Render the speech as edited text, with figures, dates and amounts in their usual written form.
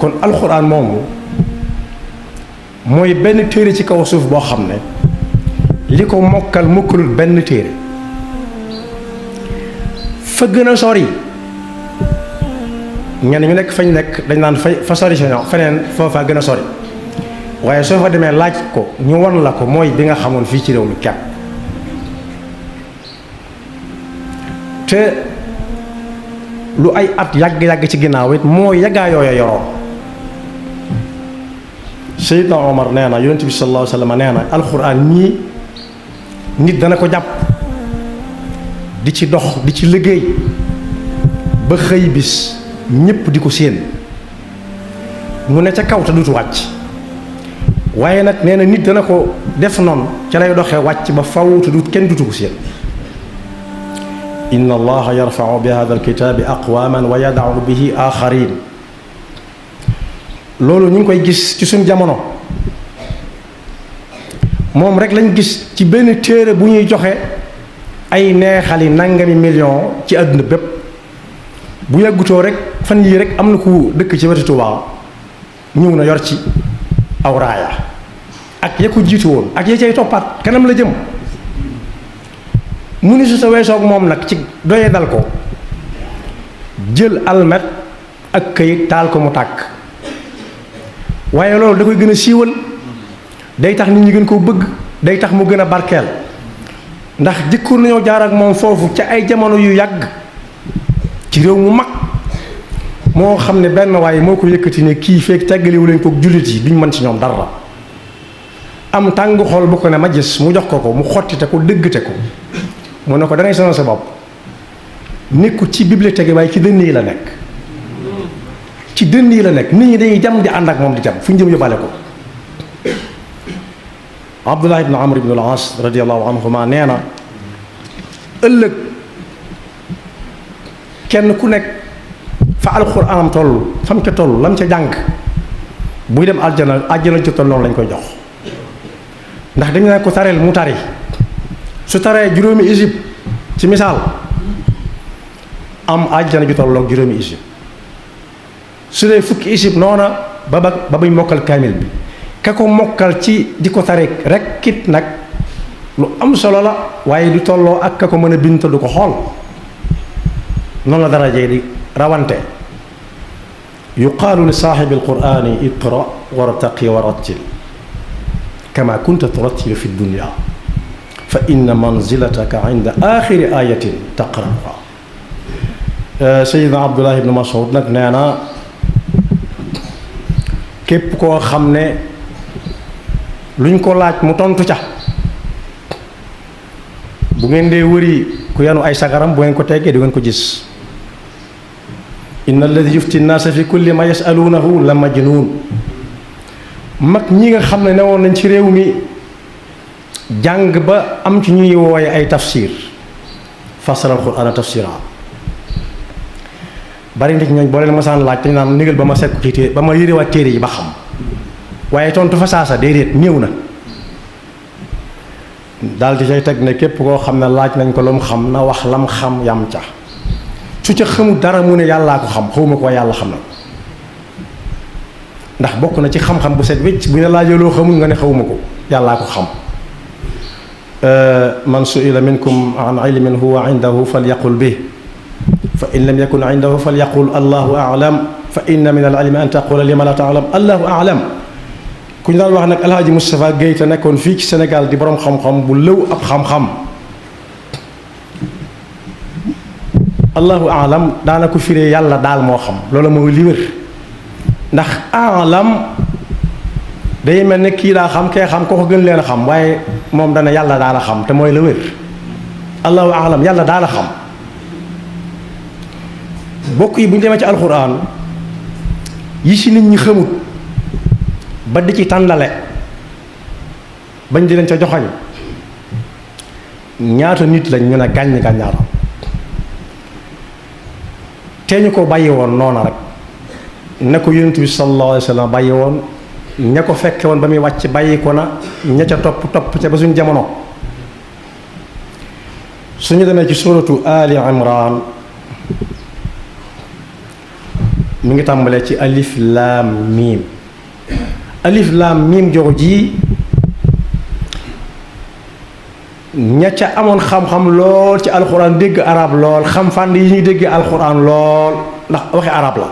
kon alxuraan moomu mooy benn téere ci kaw suuf boo xam ne li ko mokkal mokkalul benn téere fa gën a sori ñenn ñu nekk fañ nekk dañ naan fa sori si ñoom feneen foofa gën a sori waaye soo fa demee laaj ko ñu won la ko mooy bi nga xamoon fii ci réew mi kepp te lu ay at yàgg-yàgg ci ginnaaw it moo yàggaa yooya yoroon Seydina Omar nee na yonent bi sallallahu alayhi wa sallam nee na alxuraan ñii nit dana ko jàpp di ci dox di ci liggéey ba xëy bis ñépp di ko séen mu ne ca kaw te dutu wàcc waaye nag nee na nit dana ko def noonu ca lay doxee wàcc ba faw te du kenn dutu ko séen inna allaha yarfau bi hada alkitaabi aqwaman wa yadau bihi axarin loolu ñu ngi koy gis ci suñ jamono moom rek lañ gis ci benn téere bu ñuy joxe ay neexali nangami million ci àdduna bépp bu yàggutoo rek fan yii rek am na ku dëkk ci wetu Tuubaa ñëw na yor ci aw raaya ak ya ko jiitu woon ak ya cay toppaat kanam la jëm mu ni su sa weesoog moom nag ci doye dal ko jël almet ak këyit taal ko mu tàkk waaye loolu da koy gën a siiwal day tax nit ñi gën koo bëgg day tax mu gën a barkeel ndax jëkkoon nañoo jaar ak moom foofu ca ay jamono yu yàgg ci réew mu mag moo xam ne benn waaye moo ko yëkkati ne kii feek teggaliwu leen ko jullit yi duñ mën ci ñoom dara am tàng xol bu ko ne ma gis mu jox ko mu xottite ko dëggate ko mu ne ko da ngay sonal sa bopp nekkul ci bibliothèque yi waaye ci dënn yi la nekk ci dënn yi la nekk nit ñi dañuy jam di ànd ak moom di jam fu ñu jëm yóbbaale ko Abdullah ibn Amr ibn al-As radiyallahu anhuma nee na ëllëg kenn ku nekk fa alxuraanam toll fam ca toll lam ca jàng buy dem aljana ci toll noonu lañ koy jox ndax dañu ne ko tareel mu tari su taree juróomi isib ci misaal am aljana ju tolloog juróomi isib su dee fukki isib noona ba buñ mokkal kaamil bi ka ko mokkal ci di ko tari rek kit nag lu am solo la waaye du tolloo ak ka ko mën a bind du ko xool noonu la daraje di rawante yuqaalu li saaxibi alqurani iqra wartaqi wa rattil kama kunta turattilu fi dunya fa inna manzilataka inda axiri ayatin taqra'uha Seydina Abdullah ibn Mas'ud nag nee na képp koo xam ne luñ ko laaj mu tontu ca bu ngeen dee wëri ku yanu ay sagaram bu ngeen ko teggee di ngeen ko gis inna alladi yufti nnaasa fi kulli ma yasaluunahu la majnuun mag ñi nga xam ne newoon nañ ci réew mi jàng ba am ci ñuy wooye ay tafsir fasara alquraan tafsira bari nit ñooñ boo leen masaan laaj dañ naan négal ba ma sekku ci téere ba ma yërewaat téere yi ba xam waaye tontu fa saasa déedéet néew na daal di cay teg ne képp koo xam ne laaj nañ ko lu mu xam na wax lam xam yam ca su ca xamul dara mu ne yàllaa ko xam xawma ko yàlla xam na ndax bokk na ci xam-xam bu set wécc bu ñu laajee loo xamul nga ne xawma ko yàllaa ko xam man su'ila minkum an ilmin huwa indahu falyaqul bih fa in lam yakun indahu falyaqul allahu a'lam fa inna min al ilmi an taqula lima la ta'lam allahu a'lam ku ñu daan wax nag alhaaji Moustapha Guèye te nekkoon fii ci Sénégal di borom xam-xam bu lëw ab xam-xam allahu a'lam daana ko firee yàlla daal moo xam loolu mooy li wér ndax a'lam day mel ne kii daa xam kee xam ko ko gën leen a xam waaye moom dana yàlla daal a xam te mooy la wér allahu a'lam yàlla daal a xam bokk yi bu ñu demee ci alxuraan yi ci nit ñi xamut ba di ci tàndale bañ di leen ca joxoñ ñaata nit lañ ñu ne gàññ gàññaaram te ñu ko bàyyi woon noona rek ne ko yonent bi sallallahu alayhi wa sallam bàyyi woon ña ko fekke woon ba muy wàcc bàyyi ko na ña ca topp ca ba suñ jamono suñu demee ci suratu Ali Imran mi ngi tàmbalee ci alif laam miim. alif laam miim jox ji ña ca amoon xam-xam lool ci alxuraan dégg arab lool xam fànn yi ñuy déggee alxuraan lool ndax waxi arab la